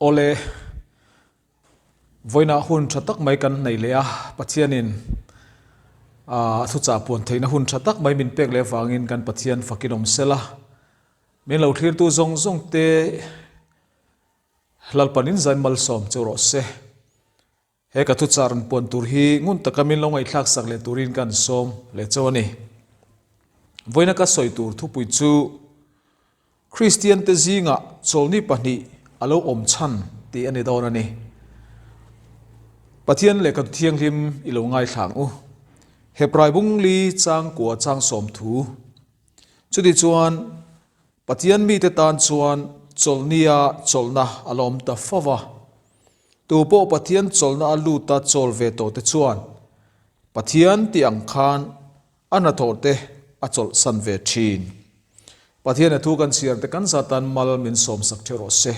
Awle, vawiinah hun tha tak mai kan nei leh a, Pathianin a thuchah puan theihna hun tha tak mai min pek leh avangin kan Pathian fakin awm sela. Min lo thlirtu zawng zawng te Lalpanin zain malsawm cheu rawh se. He ka thuchah rawn puan tur hi ngun taka min lo ngaihthlak sak leh turin ka han sawm leh chauh a ni. Vawiina ka sawi tur thupui chu Kristian te zingah chawlni pahnih a lo awm chhan tih a ni dawn a ni. Pathian lehkha thianghlim i lo ngaithla ang u. Hebrai bungli changkua changsawm thu. Chuti chuan Pathian mite tan chuan chawlhnia chawlhna a la awm ta fo va. Tu pawh Pathian chawlhna a luta chawl ve tawh te chuan Pathian tih ang khan a hnathawh te a chawlhsan ve thin. Pathian a thu kan chhiar te kan zat tan mal min sawmsak theuh rawh se.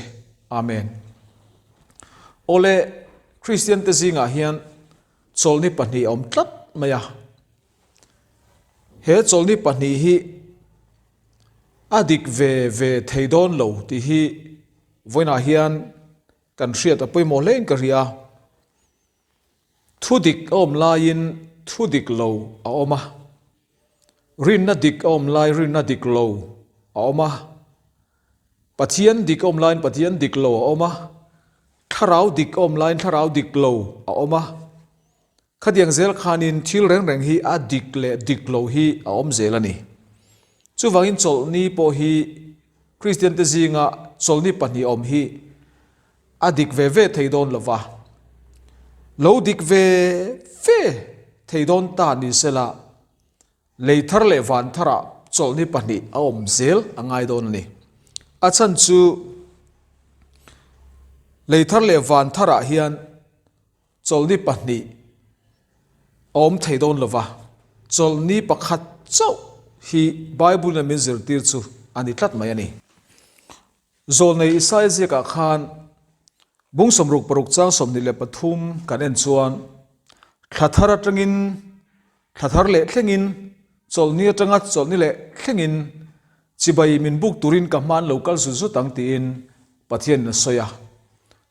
Amen. Awle, Kristian te zingah hian chawlhni pahnih a awm tlat mai a. He chawlhni pahnih hi a dik ve ve thei dawn lo tih hi vawiinah hian kan hriat a pawimawh hlein ka hria. Thu dik a awm laiin thu dik lo a awm a, rinna dik a awm lai rinna dik lo a awm a, Pathian dik a awm laiin Pathian dik lo a awm a, thlarau dik a awm laiin thlarau dik lo a awm a. Khatiang zel khanin thil reng reng hi a dik leh dik lo hi a awm zel a ni. Chuvangin chawlhni pawh hi Kristiante zinga chawlhni pahnih awm hi a dik ve ve thei dawn lo va. Lo dik ve ve thei dawn ta ni sela lei thar leh van tharah chawlhni pahnih a awm zel a ngai dawn a ni. A chhan chu lei thar leh van tharah hian Chawlhni pahnih a awm thei dawn lova, chawlhni pakhat chauh hi Bible-in a min zirtir chu a ni tlat mai a ni. Zawlnei Isaia ziakah khan bung sawmruk paruk chang 23 kan en chuan thla thar atangin thla thar leh thlengin chawlhni atanga chawlhni leh thlengin chibai min buk turin ka hma an lo kal zut zut ang tiin Pathianin a sawi a.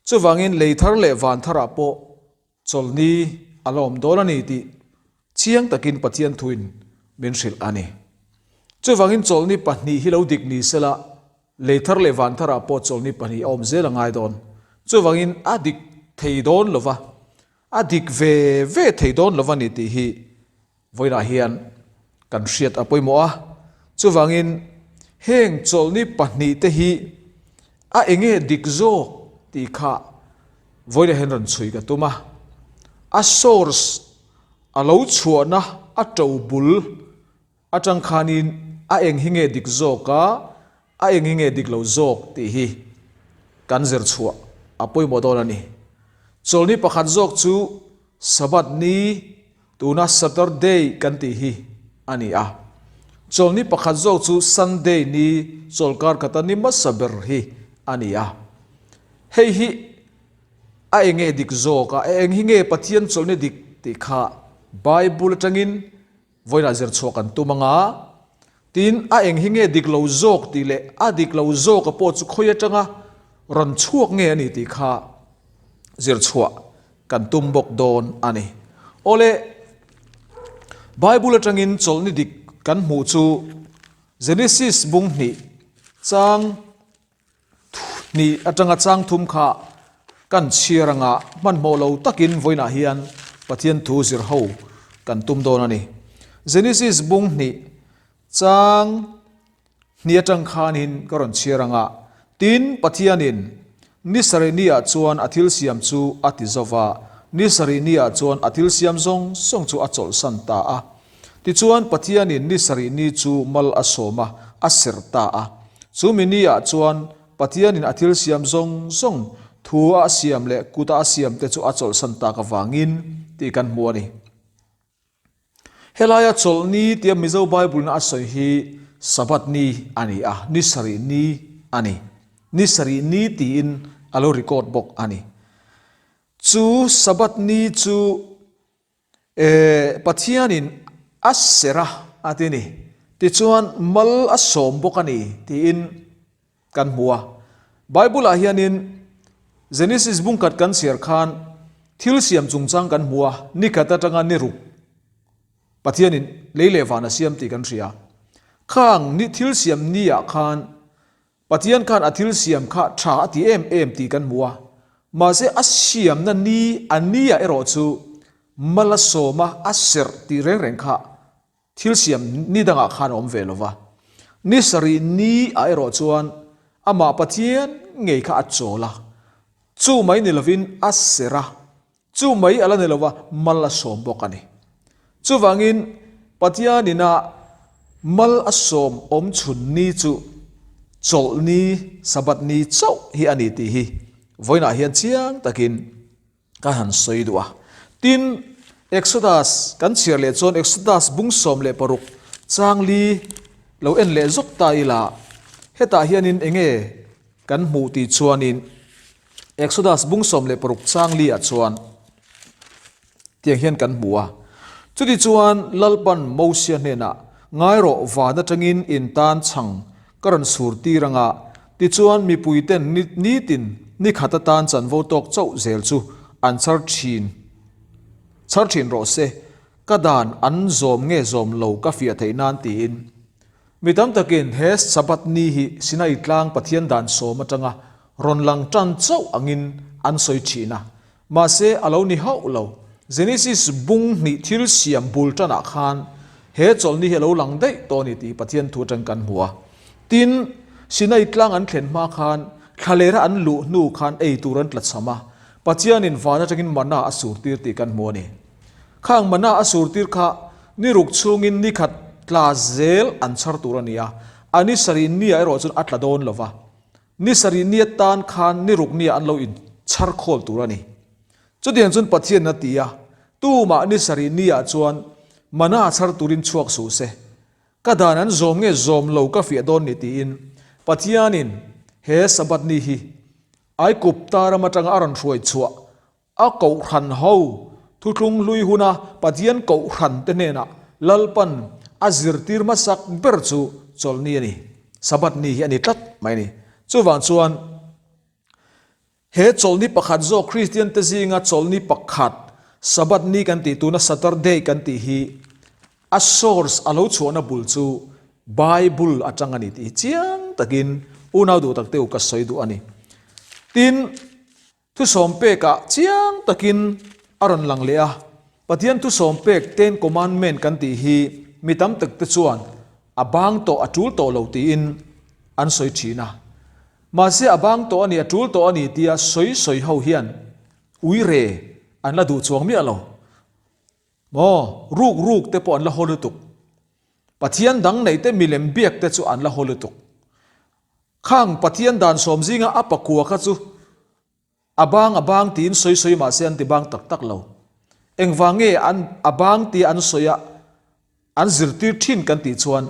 Chuvangin lei thar leh van tharah pawh chawlhni a la awm dawn a ni tih chiang takin Pathian thuin min hrilh a ni. Chuvangin chawlhni pahnih hi lo dik ni sela, lei thar leh van tharah pawh chawlhni pahnih a awm zel a ngai dawn. Chuvangin a dik thei dawn lova, a dik ve ve thei dawn lova ni tih hi Vawiinah hian kan hriat a pawimawh a, chuvangin heng chawlhni pahnihte hi a enge dik zawk tih kha vawiinah hian rawn chhui ka tum a. A source a lo chhuahna a to bul atang khanin a eng hi nge dik zawk a, a eng hi nge dik lo zawk tih hi kan zir chhuah a pawimawh dawn a ni. Chawlhni pakhat zawk chu Sabbath ni Tuna Saturday kan tih hi a ni a. Chawlhni pakhat zawk chu Sunday ni chawlhkar khata ni hmasa ber hi a ni a. Hei hi a eng nge dik zawk a, a eng hi nge Pathian chawlhni dik tih kha Bible atangin vawiinah zir chhuah kan tum ang a. Tin, a eng hi nge dik lo zawk tih leh a dik lo zawka pawh chu khawi atanga rawn chhuak nge a ni tih kha zir chhuah kan tum bawk dawn a ni. Awle, Bible atangin chawlhni dik kan hmuh chu Genesis bung hnih chang Hnih atanga chang thum kha kan chhiar anga hmanhmawh lo takin vawiinah hian Pathian thu zir ho kan tum dawn a ni. Genesis bung hnih chang hnih atang khanin ka rawn chhiar anga, Tin, Pathianin ni sarih niah chuan a thil siam chu a ti zo va, ni sarih niah chuan a thil siam zawng zawng chu a chawlhsan ta a. Tichuan, Pathianin ni sarih ni chu mal a sawm a, a serh ta a. Chu mi niah chuan Pathianin a thil siam zawng zawng, thu a siam leh kuta a siamte chu a chawlhsan tak avangin tih kan hmu a ni. Helaia chawlhni tia Mizo Bible-na a sawi hi Sabbath ni a ni a, ni sarih ni a ni. Ni sarih ni tiin a lo record bawk a ni. Chu Sabbath ni chu E, Pathianin a serh a, a ti ni. Tichuan, mal a sawm bawk a ni, tiin kan hmu a. Bible-ah hianin. Genesis bungkhat kan chhiar khan thil siam chungchang kan hmu a, ni khat atanga ni ruk Pathianin lei leh van a siam tih kan hria. Khang ni thil siam ni ah khan Pathian khan a thil siam kha tha a ti em em tih kan hmu a, mahse a siamna ni a ni ah erawh chu mal a sawm a, a serh tih reng reng kha Thil siam ni dangah khan a awm ve lo va, ni sarih ni ah erawh chuan amah Pathian ngei kha a chawl a, chu mai ni lovin a serh a, chu mai a la ni lo va, mal a sawm bawk a ni. Chuvangin Pathianin a mal a sawm awm chhun ni chu chawlh ni, Sabbath ni chauh hi a ni tih hi vawiinah hian chiang takin Ka han sawi duh a. Tin, Exodus kan chhiar leh chuan Exodus bung 16 changli lo en leh zawk ta ila, hetah hianin enge kan hmuh tih chuanin Exodus bung 16 changli ah chuan tiang hian kan hmu a. Chutichuan Lalpan Mosia hnenah, Ngai rawh, van atangin in tan chhang Ka rawn sur tir anga, tichuan mipuiten nitin ni khat atan chanvo tawk chauh zel chu an chhar thin chhar thin rawh se, ka dan an zawm nge zawm lo ka fiah theih nan tiin. Mi tam takin he Sabbath ni hi Sinai tlang Pathian dan sawm atanga rawn lang tan chauh angin an sawi thin a, Mahse, a lo ni hauh lo. Genesis bung hnih thil siam bul tanah khan he chawlhni hi a lo lang daih tawh a ni tih Pathian thu atang kan hmu a. Tin, Sinai tlang an thlen hma khan thlalera an luh hnu khan ei tur an tlachham a, Pathianin van atangin mana a surtir tih kan hmu a ni. Khang mana a surtir kha ni ruk chhungin ni khat tla zel an chhar tur a ni a, a ni sarih nia erawh chuan a tla dawn lo va. Ni sarih ni atan khan ni ruk nia an lo inchhar khawl tur a ni. Chutiang chuan Pathian a ti a, Tumah ni sarih niah chuan mana chhar turin chhuak suh se. Ka dan an zawm nge zawm lo ka fiah dawn ni tiin Pathianin he Sabbath ni hi Aigupta ram atanga a rawn hruai chhuah A kohhran ho thuthlung hlui huna Pathian kohhran te hnenah Lalpan a zirtir hmasak ber chu chawlhni a ni, Sabbath ni hi a ni tlat mai a ni. Chuvang chuan he chawlhni pakhat zawk Kristian te zinga chawlhni pakhat Sabbath ni kan tih tuna Saturday kan tih hi a source a lo chhuahna bul chu Bible atang a ni tih hi chiang takin unau duh tak te u ka sawi duh a ni. Tin, Thusawm pekah chiang takin a rawn lang leh a, Pathian thusawm pek Ten Commandment kan tih hi mi tam tak te chuan a bang tawh a tul tawh lo tiin an sawi thin a. Mahse a bang tawh a ni a tul tawh a ni tia sawi sawi ho hian uire an la duh chuang miah lo. Maw ruk ruk te pawh an la haw lutuk. Pathian dang neih te milem biak te chu an la haw lutuk. Khang Pathian dan sawm zinga a pakua kha chu a bang a bang tiin sawi sawi mahse an ti bang tak tak lo. Engvang nge an a bang tia an sawi a an zirtir thin kan tih chuan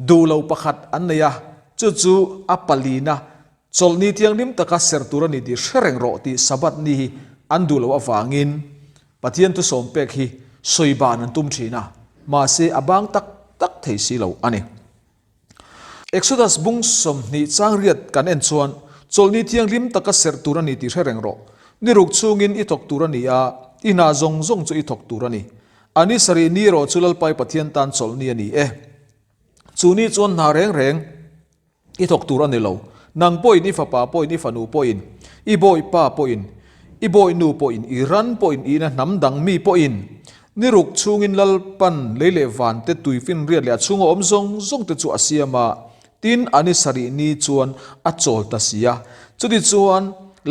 duh lo pakhat an nei a, chu chu a palina chawlhni thianghlim taka serh tur a ni tih hre reng rawh tih Sabbath ni hi an duh loh avangin Pathian thusawm pek hi sawi ban an tum thin a, mahse a bang tak tak thei si lo a ni. Exodus bung 20 chang riat kan en chuan chawlhni thianghlim taka serh tur a ni tih hre reng rawh. Ni ruk chhungin i thawk tur a ni a, i hna zawng zawng chu i thawk tur a ni. A ni sarih ni erawh chu Lalpai Pathian tan chawlhni a ni e. Chu ni chuan hna reng reng i thawk tur a ni lo. Nang pawhin, i fapa pawhin, i fanu pawhin, i bawipa pawhin, i bawihnu pawhin, i ran pawhin, i ina hnam dang mi pawhin, Ni ruk chhungin Lalpan lei leh van te tui finriat leh a chhunga awm zawng zawng te chu a siam a, tin a ni sarih ni chuan a chawl ta si a. Chuti chuan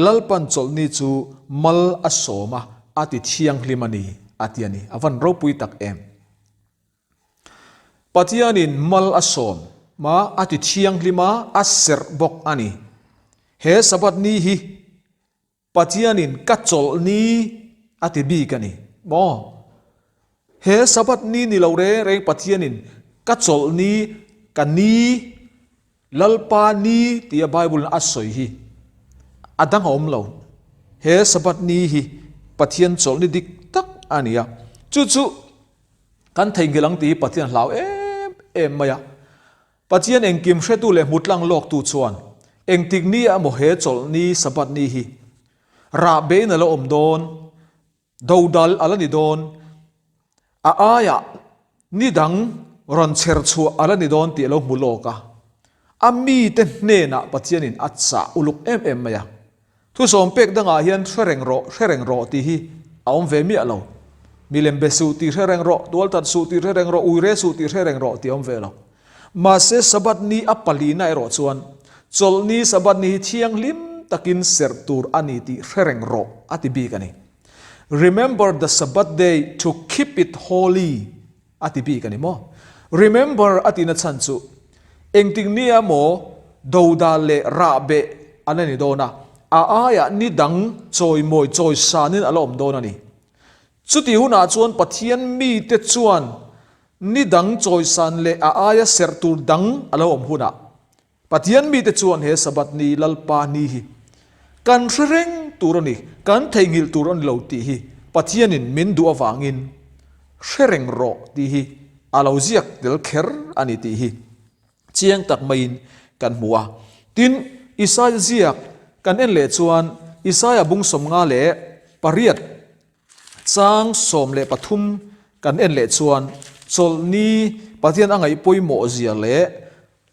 Lalpan chawlhni chu mal a sawm a, a ti thianghlim a ni, a ti a ni. A van ropui tak em! Pathianin mal a sawm a, a ti thianghlim a, a serh bawk a ni. He Sabbath ni hi Pathianin ka chawlh ni a ti bik a ni maw? He Sabbath ni ni lo reng reng Pathianin ka chawlh ni, ka ni, Lalpa ni tia Bible-in a sawi hi a dang a awm lo. He Sabbath ni hi Pathian chawlh ni dik tak a ni a, chu chu kan theihnghilh ang tih hi Pathian hlau em em mai a. Pathian engkim hretu leh hmutlang lawktu chuan engtik ni ah maw he chawlh ni Sabbath ni hi? Rah bein a la awm dawn, dodal a la ni dawn, a aiah ni dang rawn chher chhuah a la ni dawn tih a lo hmu lawk a. A mite hnenah Pathianin a chah uluk em em mai a. Thusawm pek dangah hian hre reng rawh, hre reng rawh tih hi a awm ve miah lo. Milem be suh tih hre reng rawh, tualtat suh tih hre reng rawh, uire suh tih hre reng rawh tih a awm ve lo. Mahse Sabbath ni a palina erawh chuan chawlhni Sabbath ni hi thianghlim takin serh tur a ni tih hre reng rawh a ti bik a ni. Remember the Sabbath day to keep it holy. A ti bik a ni maw? Remember a tihna chhan chu engtik nia maw dodal leh rahbeh an la ni dawn a, a aiah ni dang chawimawi chawisanin a la awm dawn a ni. Chutih hunah chuan Pathian mite chuan ni dang chawisan leh a aia serh tur dang a lo awm hunah Pathian mite chuan he Sabbath ni Lalpa ni hi kan hre reng tur a ni, kan theihnghilh tur a ni lo tih hi Pathianin min duh avangin hre reng rawh tih hi a lo ziak tel kher a ni tih hi chiang tak maiin kan hmu a. Tin, Isaia ziak kan en leh chuan Isaia bung 58, Chang 13 kan en leh chuan chawlhni Pathian a ngaih pawimawh zia leh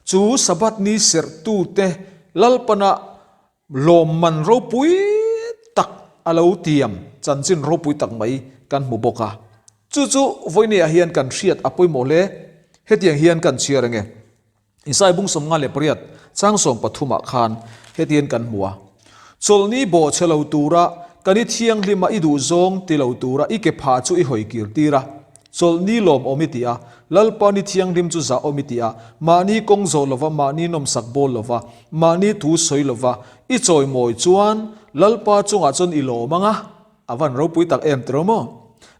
chu Sabbath ni serhtute Lalpana lawmman ropui tak a lo tiam chanchin ropui tak mai kan hmu bawk a. Chu chu vawinia hian kan hriat a pawimawh hle. Hetiang hian kan chhiar ange. Isai bung 58 chang 13 ah khan hetian kan hmu a, Chawlhni bawhchhe lo tura kan i thianghlima i duhzawng ti lo tura i ke phah chu i hawi kir tir a, chawlhni lawmawm i ti a, Lalpa ni thianghlim chu zahawm i ti a, mahni kawng zawh lova mahni nawmsak bawl lova mahni thu sawi lova i chawimawi chuan Lalpa chungah chuan i lawm ang a, A van ropui tak em tiraw maw?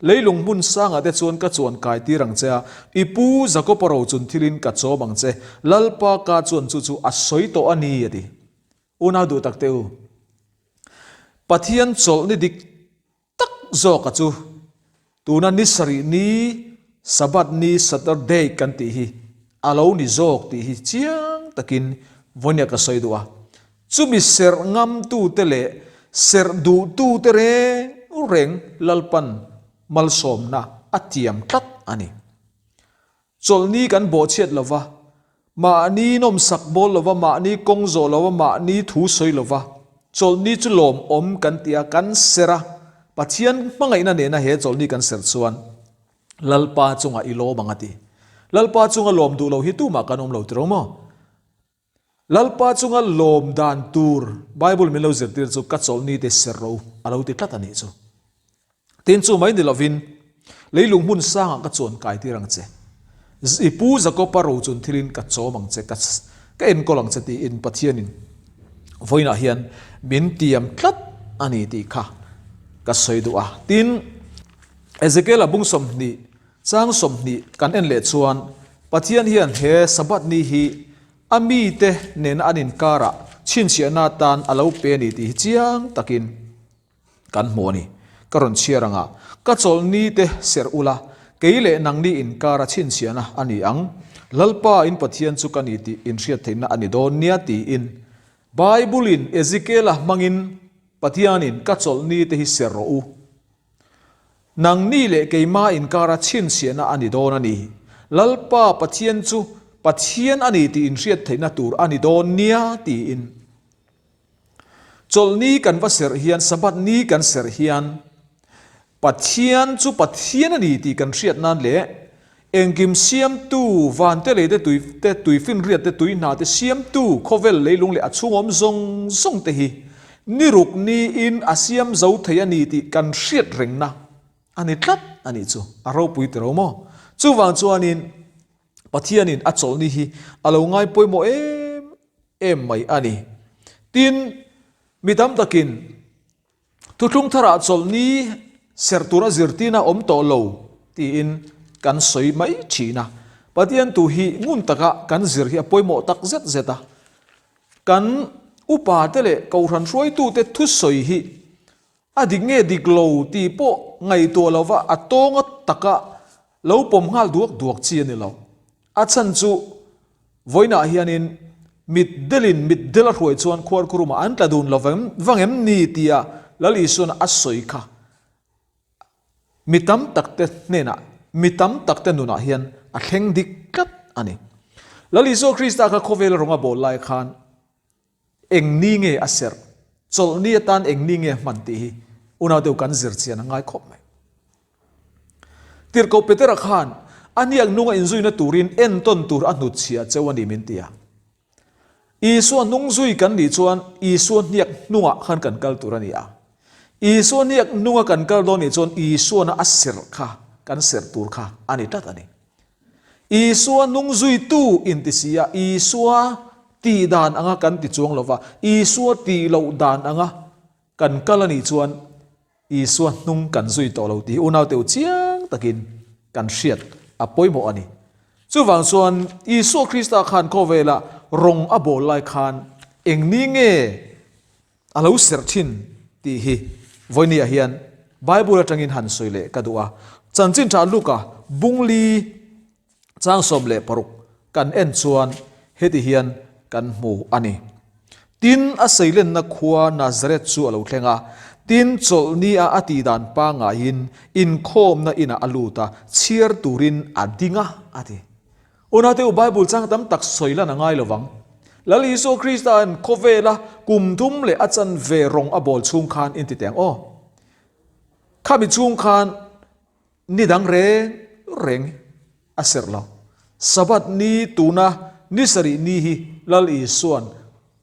Leilung hmun sangah te chuan ka chuan kai tir ang che a, i pu Jakopa rochun thilin ka chawm ang che, Lalpa ka chuan chu chu a sawi tawh a ni, a ti. Unau duh tak te u, Pathian chawlhni dik tak zawka chu tuna ni sarih ni, Sabbath ni, Saturday, kan tih hi a lo ni zawk tih hi chiang takin vawinia ka sawi duh a. Chumi serh ngamtute leh serh duhtute reng reng Lalpan malsawmna a tiam tlat a ni. Chawlhni kan bawhchhiat lova, mahni nawmsak bawl lova, mahni kawng zawh lova, mahni thu sawi lova, chawlhni chu lawmawm kan ti a, kan serh a, Pathian hmangaihna nena he chawlhni kan serh chuan Lalpa chungah i lawm ang a ti. Lalpa chunga lawm duh lo hi tumah kan awm lo tiraw maw? Lalpa chunga lawm dan tur Bible min lo zirtir chu ka chawlhni te ser ro a lo ti tlat a nih chu. Tin chu mai ni lovin leilung hmun sangah ka chuan kai tir ang che. I pu Jakopa ro chun thilin ka chawm ang che, ka ka enkawl ang che tiin Pathianin vawiinah hian min tiam tlat a ni tih kha ka sawi duh a. Tin, Ezekiel-a bung 20 chang 20 kan en leh chuan Pathian hian he Sabbath ni hi A mite nena an inkarah chhinchhiahna atan a lo pe a ni tih hi chiang takin kan hmu a ni. Ka rawn chhiar ang a, ka chawlhni te serh ula, kei leh nangni inkara chhinchhiahna a ni ang. Lalpa in Pathian chu ka ni tih inhriat theihna a ni dawn nia tiin Bible-in Ezekiel-a hmangin Pathianin ka chawlhni te hi serh rawh u. Nangni leh keimah inkara chhinchhiahna a ni dawn a ni. Lalpa Pathian chu Pathian a ni tih inhriat theihna tur a ni dawn nia tiin. Chawlhni kan va serh hian, Sabbath ni kan serh hian, Pathian chu Pathian a ni tih kan hriat nan leh engkim siamtu, vante lei te tui te, tuifinriat te, tui hna te siamtu, khawvel leilung leh a chhungawm zawng zawng te hi ni ruk niin a siam zo thei a ni tih kan hriat rengna a ni tlat a nih chu. A ropui tiro maw? Chuvang chuanin Pathianin a chawlhni hi a lo ngai pawimawh em em mai a ni. Tin, mi tam takin Thuthlung tharah chawlhni serh tura zirtirna awm tawh lo tiin kan sawi mai thin a. Pathian tu hi ngun taka kan zir hi a pawimawh tak zet zet a. Kan upate leh kohhran hruaitute thusawi hi a dik nge dik lo tih pawh ngaihtuah lova a tawnga taka lo pawm nghal duak duak chi a ni lo. A chhan chu vawiinah hianin mit delin mit del a hruai chuan khuarkhurumah an tla dun lo vang em ni tia Lal Isuan a sawi kha mi tam takte hnenah, mi tam takte nunah hian a thleng dik tlat a ni. Lal Isua Krista kha khawvela rawng a bawl lai khan eng ni nge a serh, chawlh ni atan eng ni nge a hman tih hi unau deuh kan zir chian a ngai khawp mai. Tirhkoh Petera khan a hniak nunga inzuina turin entawn tur a hnutchhiah cheu a ni min ti a. Isua hnungzui kan nih chuan Isua hniak hnungah khan kan kal tur a ni a. Isua hniak hnunga kan kal dawn nih chuan Isuana a serh kha kan serh tur kha a ni tlat a ni. Isua hnungzuitu inti si a, Isua tih dan anga kan ti chuang lo va, Isua tih loh dan anga kan kal a nih chuan Isua hnung kan zui tawh lo tih hi unaute u chiang takin kan hriat a pawimawh a ni. Chuvang chuan Isua Krista khan khawvela rawng a bawl lai khan eng ni nge a lo serh thin tih hi vawinia hian Bible atangin han sawi leh ka duh a. Chanchin tha Luka bungli Chang 16 kan en chuan heti hian kan hmu a ni. Tin, a seilenna khua Nazareth chu a lo thleng a, tin, chawlhni a a tih dan pangaiin inkhawmna inah a lut a, chhiar turin a ding a, a ti. Unaute u, Bible chang tam tak sawi lan a ngai lo vang. Lal Isua Krista'n khawvela kum thum leh a chanve rawng a bawl chhung khan inti teh ang aw. Khami chhung khan Ni dang reng reng a serh lo. Sabbath ni tuna ni sarih ni hi Lal Isua'n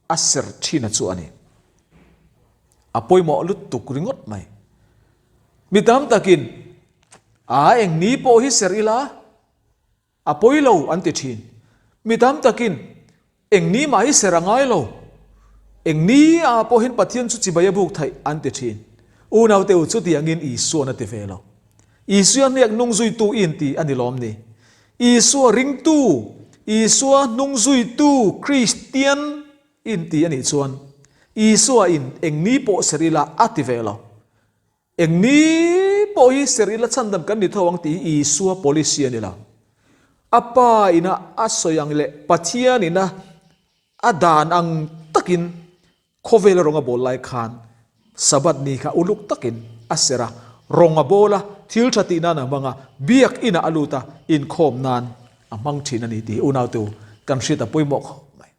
a serh thin a chu a ni. A pawimawh lutuk ringawt mai. Mi tam takin, A eng ni pawh hi serh ila? A pawi lo an ti thin. Mi tam takin eng ni mah hi ser a ngai lo. Eng ni ah pawhin Pathian chu chibai a buk theih an ti thin. Unaute u chutiangin Isua'n a ti ve lo. Isua hniak hnungzuitu i inti a ni lawm ni? Isua ringtu, Isua hnungzuitu Kristian i inti a nih chuan Isua in eng ni pawh ser ila a ti ve lo. Eng ni pawh hi ser ila chhandam kan ni tho ang tih hi Isua policy a ni lo. A Pa ina a sawi ang leh Pathian ina a dan ang takin khawvela rawng a bawl lai khan Sabbath ni kha uluk takin a ser a, rawng a bawl a, thil tha tih nan a hmang a, biak inah a lut a, inkhawm nan a hmang thin a ni tih hi unaute u kan hriat a pawimawh khawp mai.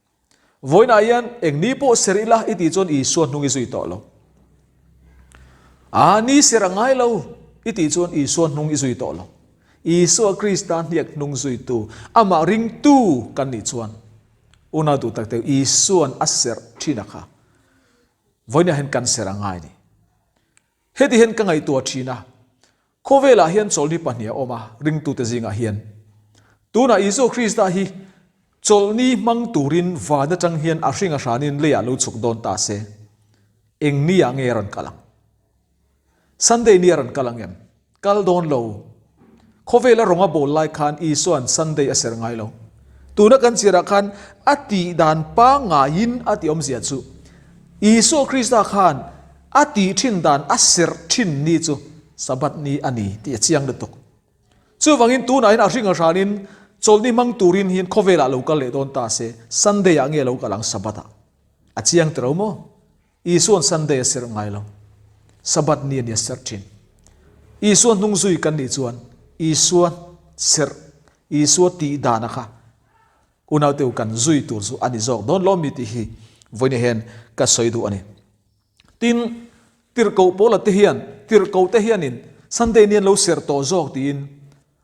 Vawiinah hian eng ni pawh ser ila i tih chuan Isua hnung i zui tawh lo. A ni ser a ngai lo i tih chuan Isua hnung i zui tawh lo. Isua Krista hniak hnung zuitu, amah ringtu kan nih chuan unau duh tak teu Isua'n a serh thin a kha. Vawiinah hian kan ser a ngai a ni. Heti hian ka ngaihtuah thin a, khawvelah hian chawlhni pahnih a awm a, ringtute zingah hian. Tunah Isua Krista hi chawlhni hmang turin van atang hian a hring a hranin leiah lo chhuk dawn ta se, eng ni ah nge a rawn kal ang? Sunday ni a rawn kal ang em? Kal dawn lo. Khawvela rawng a bawl lai khan Isua'n Sunday a ser ngai lo. Tuna kan chirah khan a tih dan pangaiin a tih awmzia chu Isua Krista khan a tih thin dan a serh thin ni chu Sabbath ni a ni tih a chiang lutuk. Chuvangin tunah hian a hring a hranin chawlhni hmang turin hian khawvelah lo kal leh dawn ta se Sunday ah nge lo kal ang Sabbath ah? A chiang tiro maw? Isua'n Sunday a serh ngai lo. Sabbath ni a ni a serh thin. Isua hnung zui kan nih chuan Isua serh, Isua tih dana kha unaute u kan zui tur chu a ni zawk dawn lo mi tih hi vawiin hian ka sawi duh a ni. Tin, tirhkoh Paula te hian, tirhkoh te hianin Sunday ni an lo serh tawh zawk tiin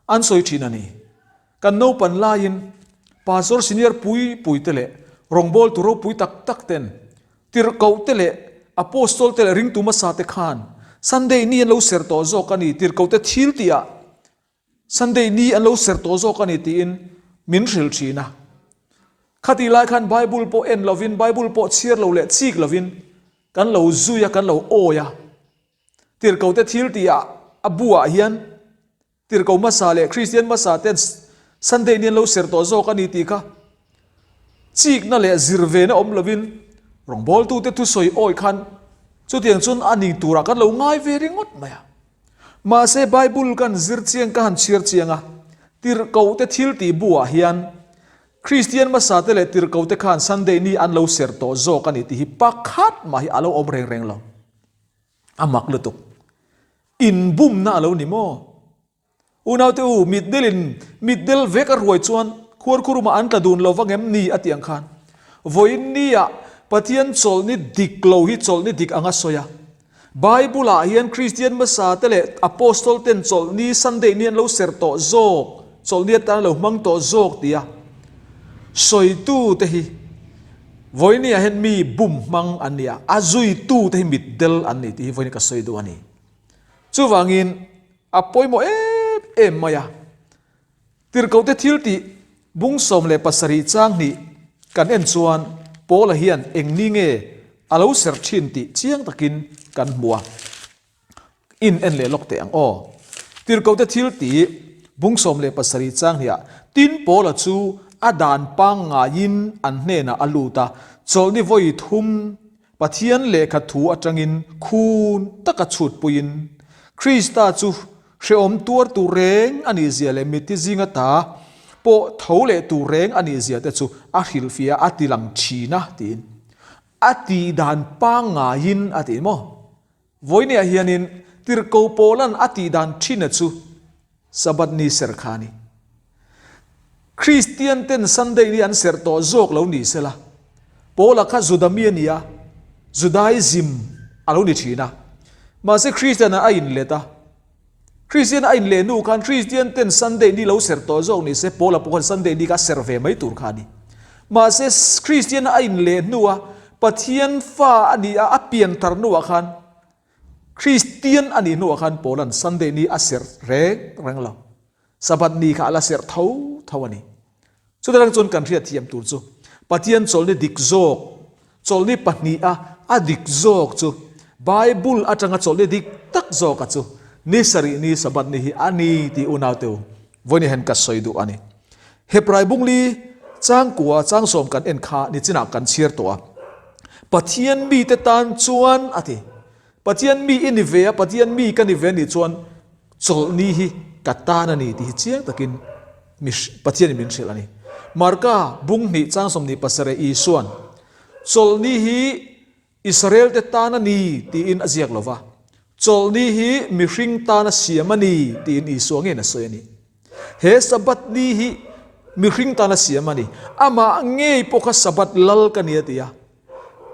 an sawi thin a ni. Kan naupan laiin Pastor senior pui pui te leh rawngbawltu ropui tak tak ten tirhkoh te leh Apostol te leh ringtu hmasa te khan Sunday ni an lo ser tawh zawk a ni, tirhkoh te thil tih ah Sunday ni an lo ser tawh zawk a ni tiin min hrilh thin a. Khatih lai khan Bible pawh en lovin, Bible pawh chhiar lo leh chik lovin kan lo zui a, kan lo awi a. Tirhkoh te thil tih ah a bu ah hian Tirhkoh hmasa leh Kristian hmasa ten Sunday ni an lo ser tawh zawk a ni tih kha chikna leh zir vena awm lovin rawngbawltute thusawi awi khan chutiang chuan a ni turah kan lo ngai ve ringawt mai a. Mahse Bible kan zir chiang ka han chhiar chiang a, tirhkohte thil tih buah hian Kristian hmasa te leh tirhkohte khan Sunday ni an lo ser tawh zawk a ni tih hi pakhat mah hi a lo awm reng reng lo. A mak lutuk. Inbumna a lo ni maw? Unaute u, mitdelin mitdel vek a ruai chuan khuarkhurumah an tla dun lo vang em ni? a ti ang khan. Vawiin nia Pathian chawlhni dik lo hi chawlhni dik anga sawi a. Bible-ah hian Kristian hmasa te leh Apostol ten chawlhni Sunday ni an lo serh tawh zawk, chawlhni atan an lo hmang tawh zawk tia sawitu te hi vawiin hian mi bum hmang an ni a, a zuitu te hi mitdel an ni tih hi vawiin ka sawi duh a ni. Chuvangin a pawimawh em em mai a. Tirhkohte thil tih bung 17 chang hnih kan en chuan Paula hian eng ni nge a lo ser thin tih chiang takin kan hmu a. In en leh lawk teh ang aw. Tirhkohte thil tih bung 17 chang hnih ah tin Paula chu a dan pangngaiin an hnenah a lut a, chawlhni vawi thum Pathian lehkha thu atangin khun taka chhutpuiin Krista chu hrehawm tuar tur reng a nih zia leh mitthi zinga ta pawh tho leh tur reng a nih zia te chu a hrilhfiah a ti lang thin a tiin a tih dan pangngaiin a ti maw? Vawinia hianin Tirhkoh Paula'n a tih dan ṭhina chu Sabbath ni serh kha a ni. Kristian ten Sunday ni an serh tawh zawk lo ni sela, Paula kha Juda mi a ni a, Judaism a lo ni ṭhin a. Mahse Kristian-ah a inlet a. Kristian a inleh hnu khan Kristian ten Sunday ni lo serh tawh zawk ni se, Paula pawh khan Sunday ni kha a serh ve mai tur kha a ni. Mahse Kristian a inleh hnua Pathian fa a ni a, a pianthar hnuah khan Kristian a nih hnuah khan Paula'n Sunday ni a serh reng reng lo. Sabbath ni kha a la serh tho tho a ni. Chutah chuan kan hriatthiam tur chu Pathian chawlhni dik zawk, chawlhni pahniha a dik zawk chu Bible atanga chawlhni dik tak zawka chu ni sarih ni Sabbath ni hi a ni tih unaute u vawiin hian ka sawi duh a ni. Hebrai bungli changkua changsawm kan en kha nichinah kan chhiar tawh a. Pathian mite tan chuan a ti. Pathian mi i ni ve a, Pathian mi ka ni ve a nih chuan chawlhni hi ka tan a ni tih hi chiang takin mi Pathianin min hrilh a ni. Marka bung hnih chang 27 Isuan chawlhni hi Israelte tan a ni tiin a ziak lo va, chawlhni hi mihring tana siam a ni tiin Isua ngeiin a sawi a ni. He Sabbath ni hi mihring tana siam a ni. Amah ngei pawh kha Sabbath lal ka ni a ti a.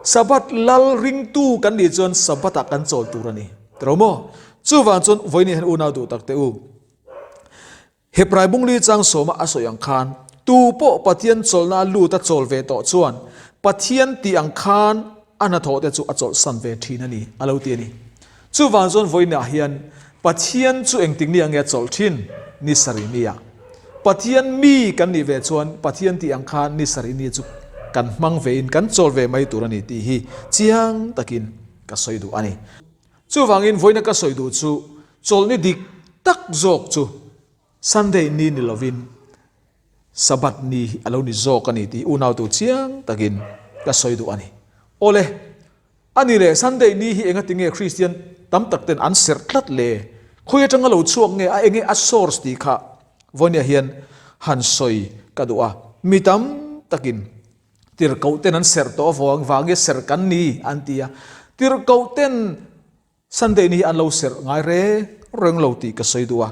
Sabbath lal ringtu kan nih chuan Sabbath-ah kan chawl tur a ni. Tiro maw? Chuvang chuan vawiin hian unau duh tak teh u. Hebrai bungli chang sawma a sawi ang khan, tu pawh Pathian chawlhna a lut a chawl ve tawh chuan Pathian tih ang khan a hnathawh te chu a chawlhsan ve thin a ni, a lo ti a ni. Chuvang chuan vawiinah hian Pathian chu engtik ni ang nge a chawlh thin? Ni sarih nia. Pathian mi kan nih ve chuan Pathian tih ang khan ni sarih ni chu kan hmang vein kan chawl ve mai tur a ni tih hi chiang takin ka sawi duh a ni. Chuvangin vawiina ka sawi duh chu chawlhni dik tak zawk chu Sunday ni ni lovin Sabbath ni hi a lo ni zawk a ni tih unautu chiang takin ka sawi duh a ni. Awle, A ni le, Sunday ni hi enga tinge Kristian tam tak ten an serh tlat le? Khawi atanga lo chhuak nge a enge a source tih kha vawinia hian han sawi ka duh a. Mi tam takin tirhkoh ten an serh tawh avang vang nge serh kan ni an ti a. Tirhkoh ten Sunday ni hi an lo serh ngai reng reng lo tih ka sawi duh a.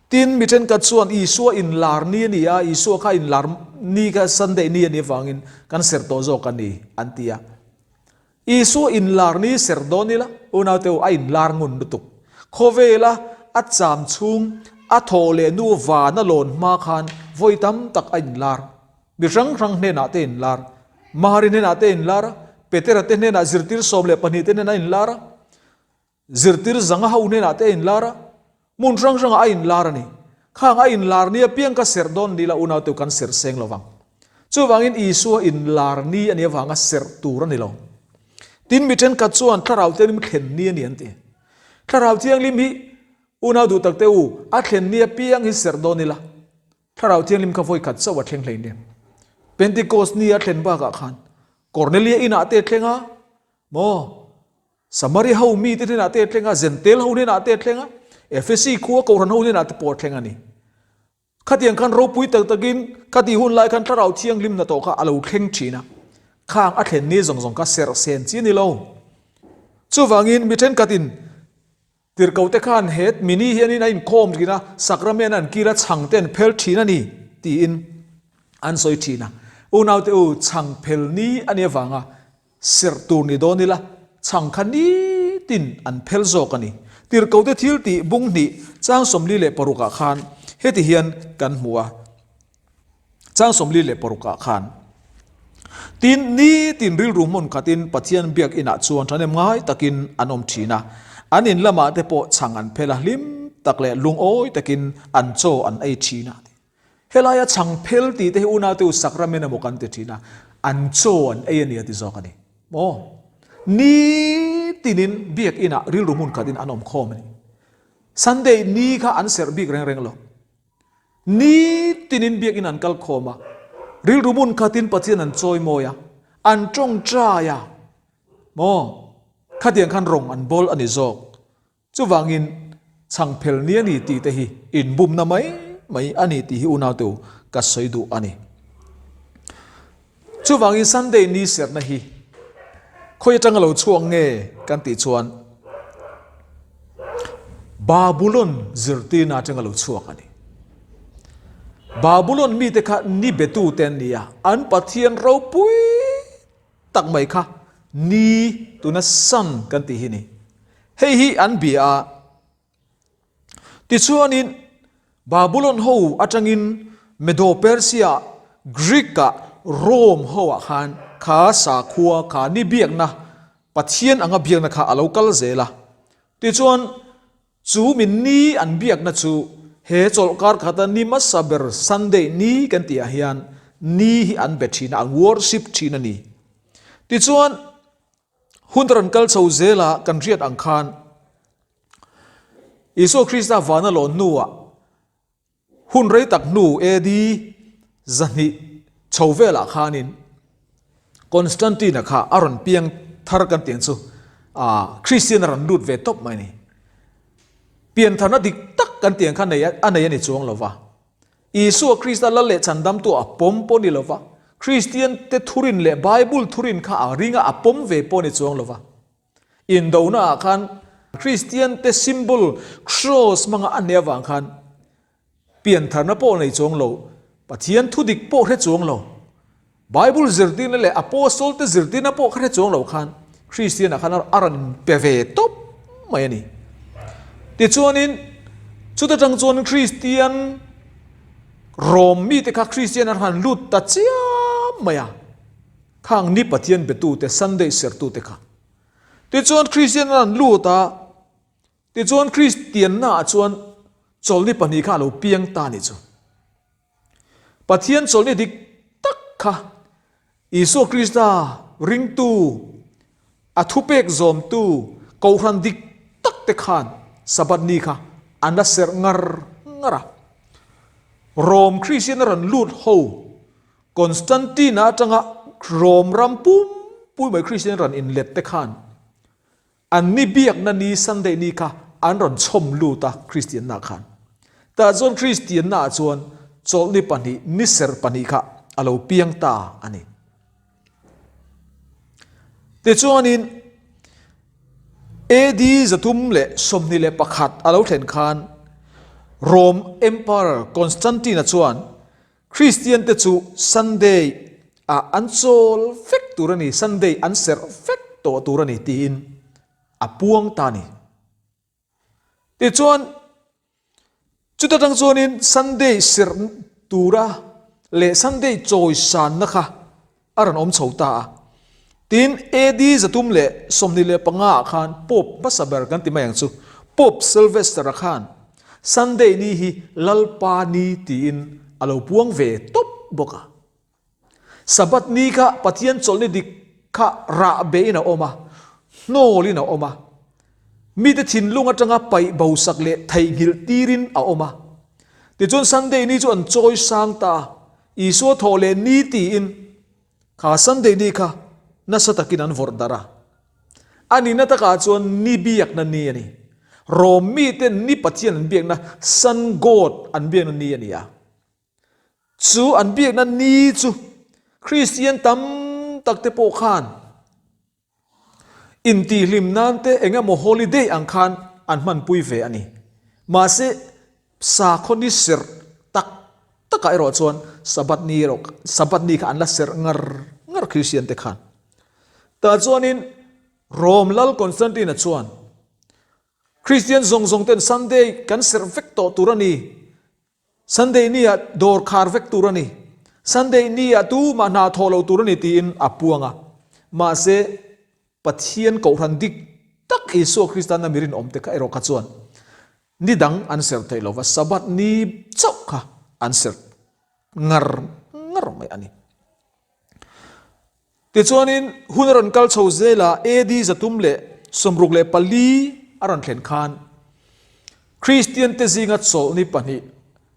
Tin, mi thenkhat chuan Isua inlar ni a ni a, Isua kha inlar ni kha Sunday ni a nih avangin kan serh tawh zawk a ni an ti a. Isua inlar ni serh dawn ila, unaute u, a inlar ngun lutuk. Khawvela a cham chhung, a thawh leh nu van a lawn hma khan vawi tam tak a inlar. Mi hrang hrang hnenah te inlar. Mari hnenah te inlar a, Petera te hnenah zirtir 12 te hnenah a inlar a. Zirtir zanga ho hnenah te a inlar a, hmun hrang hrangah a inlar a ni. Khang a inlar ni apiang ka serh dawn ni la unauteu kan serh seng lo vang. Chuvangin Isua inlar ni a nih avanga serh tur a ni lo. Tin mi thenkhat chuan Thlarau Thianghlim thlen ni a ni an ti. Thlarau Thianghlim hi unau duh tak te u, a thlen ni apiang hi serh dawn ila. Thlarau Thianghlim kha vawi khat chauh a thleng hlei nen. Pentecost ni a thlen bakah khan Kornelia inah te a thleng a, maw? Samaria ho mite hnenah te a thleng a, Zentel ho hnenah te a thleng a, Efesi khua Kohhran ho hnenah te pawh a thleng a ni. Khatiang khan ropui tak takin khatih hun lai khan Thlarau Thianghlim hnathawh kha a lo thleng thin a, khang a thlen ni zawng zawng kha serh sen chi a ni lo. Chuvangin mi thenkhatin. Tirhkohte khan he mini hianin a inkhawm thin a, sakramen an kil a, chhang te an phel thin a ni, tiin an sawi thin a. Unaute u, chhang phel ni a nih avanga serh tur ni dawn ila, chhang kha nitin an phel zawk a ni. Tirhkohte thil tih bung hnih chang 46 ah khan heti hian kan hmu a. Chang 46 ah khan, Tin, nitin rilru hmun khatin Pathian biak inah chuan ṭhahnem ngai takin an awm ṭhin a, an in lamah te pawh chhang an phel a, hlim tak leh lungawi takin an chaw an ei ṭhin a. Helaia chhang phel tih te hi unaute u sakramen emaw kan ti ṭhin a, an chaw an ei a ni a ti zawk a ni. Maw? Nitinin biak inah rilru hmun khatin an awm khawm a ni. Sunday ni kha an serh bik reng reng lo. Nitinin biakinn an kal khawm a, rilru hmun khatin Pathian an chawi mawi a, an tawngtai a, maw? Khatiang khan rawng an bawl a ni zawk. Chuvangin chhangphel ni a ni tih te hi inbumna mai mai a ni tih hi unaute u ka sawi duh a ni. Chuvangin Sunday ni serhna hi khawi atanga lo chhuak nge kan tih chuan Babulon zirtirna atanga lo chhuak a ni. Babulon mite kha ni betute an ni a, an Pathian ropui tak mai kha ni tuna sun kan tih hi ni. Hei hi an bia a. Tichuanin, Babulon ho atangin Medo-Persia, Greek-ah, Rome hoah khan kha sakhua, kha ni biakna, Pathian anga biakna kha a lo kal zel a. Tichuan, chu mi ni an biakna chu he chawlhkar khata ni hmasa ber Sunday ni kan tihah hian ni hi an be thin a, an worship thin a ni. Tichuan, hun rawn kal chho zela kan hriat ang khan, Isua Krista vana lawn hnuah hun rei tak hnu AD 200 chho velah khanin Constantine-a kha a rawn piang thar kan tih ang chu Kristian a rawn lut ve tawp mai a ni. Piantharna dik tak kan tih ang kha a nei a ni chuang lo va. Isua Krista lal leh chhandamtu a pawm pawh ni lo va, Kristian te thurin leh Bible thurin kha a ringa a pawm ve pawh ni chuang lo va. Indona ah khan Kristian te symbol Cross hmanga a hneh avang khan piantharna pawh nei chuang lo, Pathian thu dik pawh hre chuang lo, Bible zirtirna leh Apostle te zirtirna pawh kha hre chuang lo khan Kristian ah khan a rawn inpe ve tawp mai a ni. Tichuanin chuta tang chuan Kristian Rom mite kha Kristian an han lut ta chiam mai a. Khang ni Pathian betute, Sunday sertute kha. Tichuan Kristian an han lut a, tichuan Kristianna ah chuan chawlhni pahnih kha a lo piang ta a nih chu. Pathian chawlhni dik tak kha Isua Krista ringtu, a thupek zawmtu, Kohhran dik tak te khan Sabbath ni kha an la serh ngar ngar a. Rom Kristian a rawn lut ho Constantine-a atanga Rome ram pumpui mai Kristian rawn inlet te khan an ni biakna ni Sunday ni kha an rawn chhawm lut a Kristianna khan. Tah chuan Kristianna ah chuan chawlhni pahnih ni serh pahnih kha a lo piang ta a ni. Tichuanin AD 321 a lo thlen khan Rome Emperor Constantine-a chuan Kristian te chu Sunday ah an chawl vek tur a ni, Sunday an serh vek tawh tur a ni tiin a puang ta a ni. Tichuan, chuta tang chuanin Sunday serh tura leh Sunday chawisanna kha a rawn awm chho ta a. Tin, AD 325 ah khan Pope hmasa ber kan ti mai ang chu, Pope Sylvester-a khan Sunday ni hi Lalpa ni tiin a lo puang ve tawp bawk a. Sabbath ni kha Pathian chawlhni dik kha rah behin a awm a, hnawlin a awm a, mite thinlung atanga paih bosak leh theihnghilh tirin a awm a. Tichuan Sunday ni chu an chawi sang ta a, Isua thawh leh ni tiin kha Sunday ni kha nasa takin an vawrh darh a. A nihna takah chuan ni biakna ni a ni. Rom miten ni Pathian an biakna Sun God an biakna ni a ni a. Chu an biakna ni chu Kristian tam tak te pawh khan intihhlim nan te eng emaw holiday ang khan. an hmanpui ve a ni. Mahse, sakhaw ni serh tak takah erawh chuan Sabbath ni erawh Sabbath ni kha an la serh ngar ngar Kristian te khan. Tah chuanin Rom Lal Constantine-a chuan Kristian zawng zawng ten Sunday kan serh vek tawh tur a ni. Sunday ni ah dawr khar vek tur a ni. Sunday ni ah tumah hna thawh lo tur a ni tiin a puang a. Mahse, Pathian kohhran dik tak Isua Krista na mi rinawm te kha erawh kha chuan ni dang an serh theih lova, Sabbath ni chauh kha an serh ngar ngar mai a ni. Tichuanin, hun a rawn kal chho zel a, AD 364 a rawn thlen khan Kristiante zinga chawlhni pahnih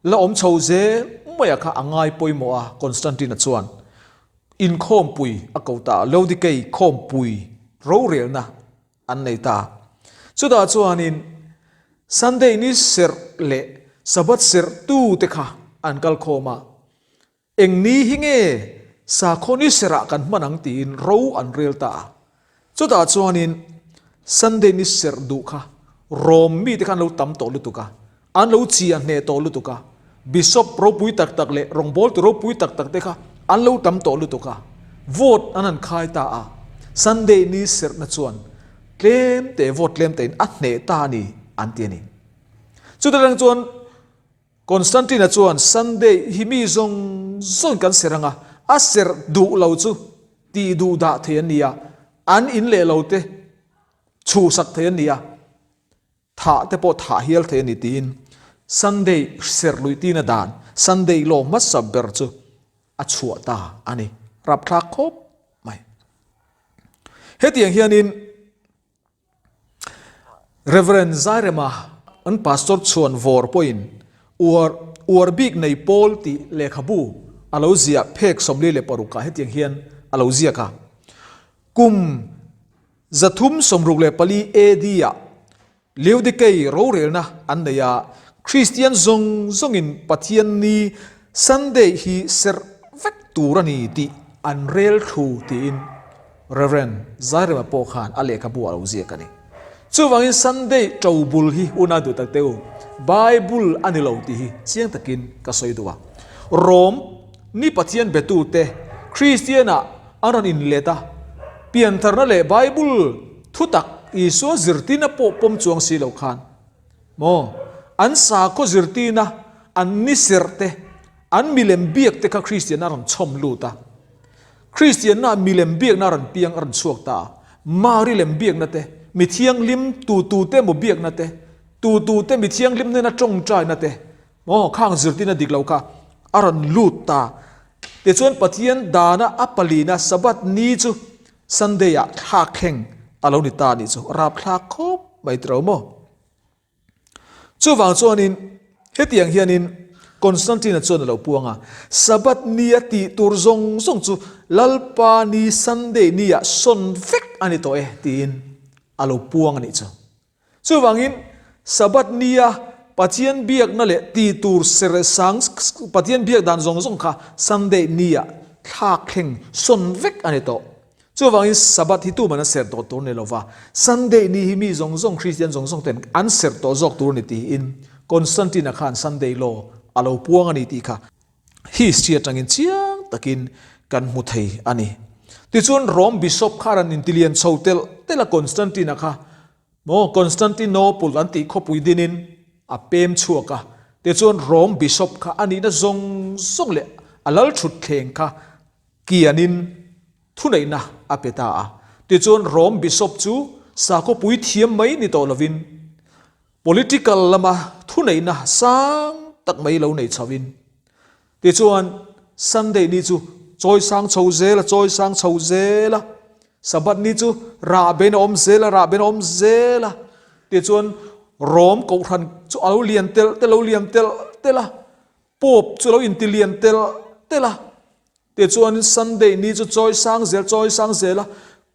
la awm chho zel maia kha a ngai pawimawh a, Constantine-a chuan inkhawmpui a ko ta a, Laodikei khawmpui rorelna an nei ta. Chutah chuanin Sunday ni serh leh Sabbath serhtute kha an kal khawm a, Eng ni hi nge sakhaw ni serah kan hman ang tiin ro an rel ta a. Chutah chuanin Sunday ni serh duh kha Rom mite kha an lo tam tawh lutuk a, an lo chia hneh tawh lutuk a, Bishop ropui tak tak leh rawngbawltu ropui tak tak te kha an lo tam tawh lutuk a, vote an han khai ta a, Sunday ni serhna chuan tlem te vote tlem tein a hneh ta a ni an ti a ni. Chutah tang chuan Constantine-a chuan Sunday hi mi zawng zawng kan serh ang a, a serh duh lo chu tih duh dah thei an ni a, an in leh lo te chhuhsak thei an ni a, thah te pawh thah hial thei a ni tiin Sunday serh luih tina dan Sunday law hmasa ber chu a chhuah ta a ni. Rapthlak khawp mai. Hetiang hianin. Rev. Zairema an Pastor chhuan vawr pawhin uar uar bik nei pawl tih lehkhabu a lo ziah phek 46 ah hetiang hian a lo ziak a, Kum 364 AD ah Laodikei rorelna an nei a, Kristian zawng zawngin Pathian ni Sunday hi serh vek tur a ni tih an rel thu tiin Rev. Zairema pawh khan a lehkhabu a lo ziak a ni. Chuvangin Sunday to bul hi una duh tak teh u, Bible a ni lo tih hi chiang takin ka sawi duh a. Rom ni Pathian betute Kristian-ah an rawn inlet a, piantharna leh Bible thutak Isua zirtirna pawh pawm chuang si lo khan maw an sakhaw zirtirna an ni serh te, an milem biak te kha Kristian a rawn chhawm lut a. Kristianna milem biakna a rawn piang a rawn chhuak ta a, Mari lem biakna te, mi thianghlim tu tu te emaw biakna te, tu tu te mi thianghlim nena tawngtaina te, maw khang zirtirna dik lo kha a rawn lut ta. Tichuan Pathian dana a palina Sabbath ni chu Sunday ah thlak thleng a lo ni ta anih chu rapthlak khawp mai tiro maw? Chuvang chuanin hetiang hianin Constantine-a chuan a lo puang a, Sabbath ni a tih tur zawng zawng chu Lalpa ni Sunday ni-ah sawn vek a ni tawh e tiin a lo puang a nih chu. Chuvangin Sabbath ni-a Pathian biakna leh tih tur serh sang Pathian biak dan zawng zawng kha Sunday ni-ah thlak thleng sawn vek a ni tawh. Chuvangin Sabbath hi tuman an serh tawh tur ni lova, Sunday ni hi mi zawng zawng Kristian zawng zawng ten an serh tawh zawk tur ni tiin Constantine-a khan Sunday law a lo puang a ni tih kha history atangin chiang takin kan hmu thei a ni. Tichuan Rome Bishop kha rawn intilian chho telh telh a Constantine-a kha maw Constantinople an tih khawpui dinin a pem chhuak a, tichuan Rome Bishop kha a nihna zawng zawng leh a lal thutthleng kha Kianin thuneihna a pe ta a. Tichuan Rome Bishop chu sakhaw puithiam mai ni tawh lovin political lama thuneihna sang tak mai lo nei chhoin tichuan Sunday ni chu chawi sang chho zel a, chawi sang chho zel a, Sabbath ni chu rah ben a awm zel a, rah ben a awm zel a, tichuan Rome kohhran chu a lo lian telh telh, a lo lian telh telh a. Pope chu lo inti lian telh telh a, tichuanin Sunday ni chu chawi sang zel chawi sang zel a,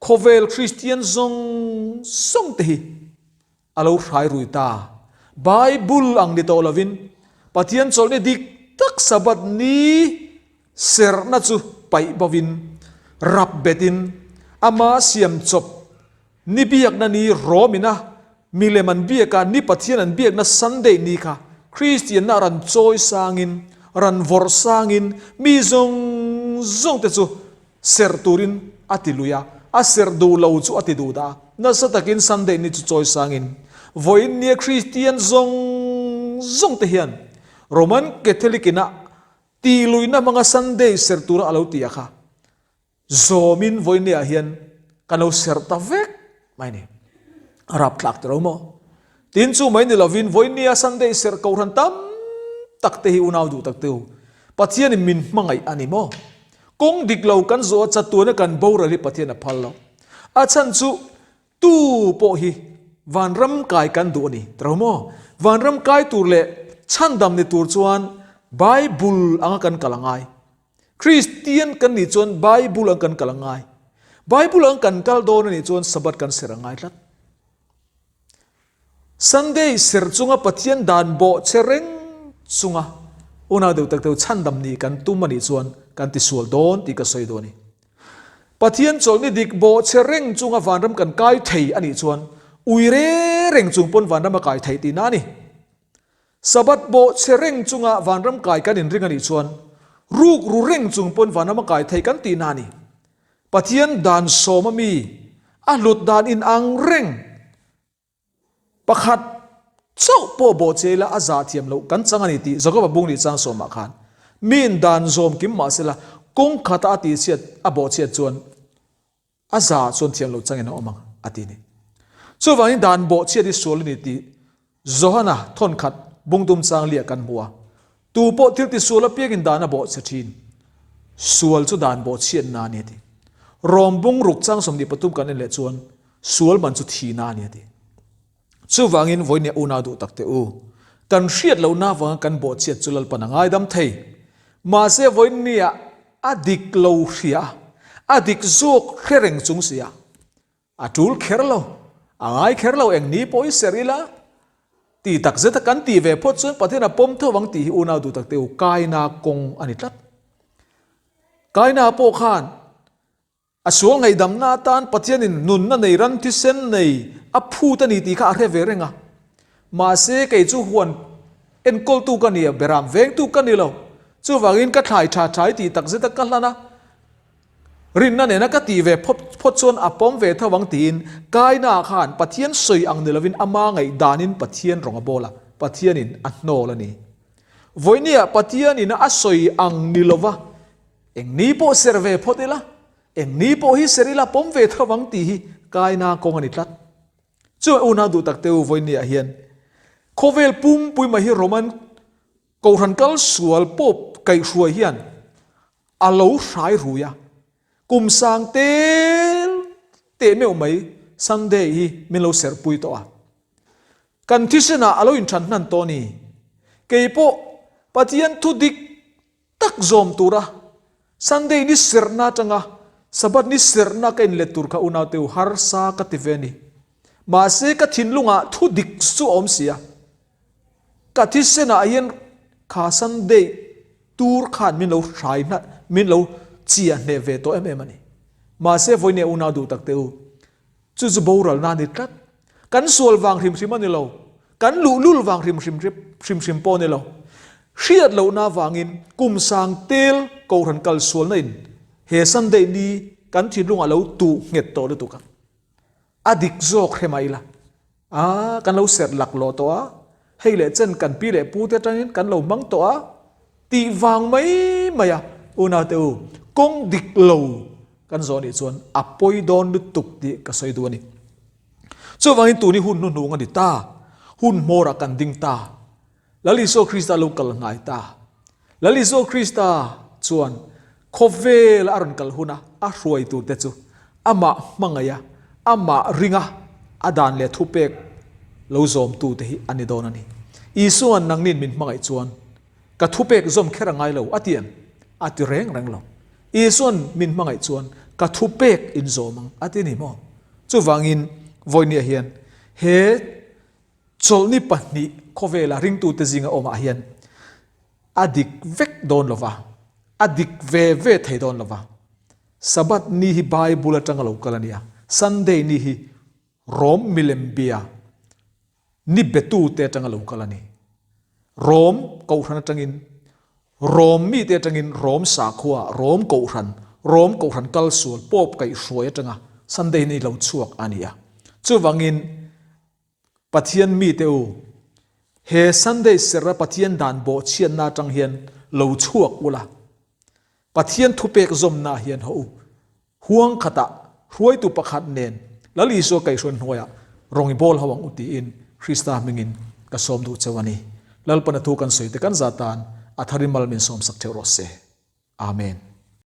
khawvel Kristian zawng zawng te hi a lo hrai rui ta. Bible ang ni tawh lovin Pathian chawlhni dik tak Sabbath ni serhna chu paih bovin rap betin ama siam chawp ni biakna ni rawmin a. Milem an biak a, ni Pathian an biakna Sunday ni kha Kristianna ran chawi sangin, ran vawrh sangin mi zawng zawng te chu serh turin a ti lui a, a serh duh lo chu a ti duh dah a. Nasa takin Sunday ni chu chawi sangin vawiin nia Kristian zawng zawng te hian Roman Catholic ina tih luihna hmanga Sunday serh tura a lo ti a kha Zawmin vawinia hian kan lo serh ta vek mai ni. A rap tlak tiro maw? Tin chu mai ni lovin vawinia Sunday serh kohhran tam tak te hi unau duh tak te u. Pathianin min hmangaih a ni maw? Kawng dik lo kan zawh a chatuana kan boral hi Pathian a phal lo. A chhan chu tu pawh hi vanram kai kan duh a ni tiro maw? Vanram kai tur leh chhandam ni tur chuan Bible anga kan kal a ngai. Kristian kan nih chuan Bible ang kan kal a ngai. Bible ang kan kal dawn a nih chuan Sabbath kan serh a ngai tlat. Sunday serh chunga Pathian dan bawh che reng chunga unau deuh tak deuh chhandam nih kan tum a nih chuan kan tisual dawn tih ka sawi dawn a ni. Pathian chawlhni dik bawh che reng chunga vanram kan kai thei a nih chuan ui re reng chung pawn vanram a kai theih tihna a ni. Sabbath bawh chhe reng chunga vanram kai kan inring a nih chuan ruk ru reng chung pawn vanram a kai thei kan tihna a ni. Pathian dan sawma mi a hlut dan in ang reng pakhat chauh pawh bawh che ila a zah thiam loh kan chang a ni tih Jakoba bung nih chang sawmah khan miin dan zawm kim mah sela kawng khata a tihchhiat a bawh chhiat chuan A za chuan thiam lo changin a awm ang, a ti ni. Chuvangin dan bawhchhiat hi sual a ni tih Johana thawnkhat bungdum chang liah kan hmu a. Tu pawh thil tisual apiangin dan a bawhchhe thin. Sual chu dan bawhchhiatna a ni a ti. Rom bung ruk chang 23 kan en leh chuan sual man chu thihna a ni a ti. Chuvangin vawinia unau duh tak teh u, kan hriat lohna avanga kan bawhchhiat chu Lalpan a ngaidam thei. Mahse vawinia a dik lo hria, a dik zawk hre reng chung sia, a tul kher lo, a ngai kher lo eng ni pawh i serh ila, ti tak zeta kan tih ve phawt chuan Pathian a pawm tho ang tih hi unau duh tak teh u, Kaina kawng a ni tlat. Kaina pawh khan A sual ngaihdamna atan Pathianin nunna nei ran thisen nei a phut a ni tih kha a hre ve reng a. Mahse, kei chu huan enkawltu ka ni a, beram vengtu ka ni lo. Chuvangin ka thlai tha tha i tih takzet a ka hlan a, rinna nena ka tih ve phawt phawt chuan a pawm ve tho ang tiin Kaina khan Pathian sawi ang ni lovin ama ngaihdanin Pathian rawng a bawl a, Pathianin a hnawl a ni. Vawinia Pathianin a sawi ang ni lova Eng ni pawh ser ve phawt ila, eng ni pawh hi ser ila pawm ve tho ang tih hi kaina kawng a ni tlat. Chuan unau duh tak te u vawinia hian khawvel pumpui mai hi Roman Kohhran kal sual Pope kaihhruai hian a lo hrai rui a, kum sang tel teh meuh mai Sunday hi min lo serhpui tawh a. Kan thisenah a lo inthan hnan tawh a ni. Keipawh Pathian thu dik tak zawm tura Sunday ni serhna atanga Sabbath ni serhna ka inlet tur kha unaute u harsa ka ti ve a ni. Mahse ka thinlungah thu dik chu a awm si a. Ka thisenah hian kha Sunday tur khan min lo hrai hna min lo chia hneh ve tawh em em a ni. Mahse vawinia unau duh takte u Chu chu boralna a ni tlat. Kan sual vang hrim hrim a ni lo. Kan luhlul vang hrim hrim hrim hrim pawh a ni lo. Hriat lohna avangin kum sang tel Kohhran kal sualna in he Sunday ni kan thinlungah lo tuh nghet tawh lutuk a. A dik zawk hre mai ila. A, kan lo serh laklawh tawh a, hei leh chen kan pi leh pu te atangin kan lo hmang tawh a, tih vang mai mai a, unaute u, kawng dik lo kan zawh nih chuan a pawi dawn lutuk tih ka sawi duh a ni. Chuvangin tuni hun hnuhnung a ni ta, hun hmawrah kan ding ta. Lal Isua Krista lo kal ngai ta. Lal Isua Krista chuan khawvela a rawn kal huna a hruai turte chu amah hmangaih a, amah ring a, a dan leh thupek lo zawmtute hi a ni dawn a ni. Isua'n nangnin min hmangaih chuan ka thupek zawm kher a ngai lo a ti em? A ti reng reng lo. Isua'n min hmangaih chuan ka thupek in zawm ang a ti ni maw? Chuvangin vawinia hian he Chawlhni pahnih khawvela ringtute zinga awmah hian a dik vek dawn lo va, a dik ve ve thei dawn lo va. Sabbath ni hi Bible atanga lo kal a nia, Sunday ni hi Rom milem bia. Ni betute atanga lo kal a ni. Rom Kohhran atangin, Rom mite atangin Rom sakhua, Rom Kohhran, Rom Kohhran kal sual Pope kaihhruai atanga Sunday ni lo chhuak a ni a. Chuvangin Pathian mite u, he Sunday serh a Pathian dan bawhchhiatna atang hian lo chhuak ula, Pathian thupek zawmna hian haw u. Huang khatah hruaitu pakhat nen Lal Isua kaihhruai hnuaiah rawng i bawl ho ang u tiin Krista hmingin ka sawm duh cheu a ni. Lalpana thu kan sawi te kan za tan a thar in mal min sawmsak theuh rawh se. Amen.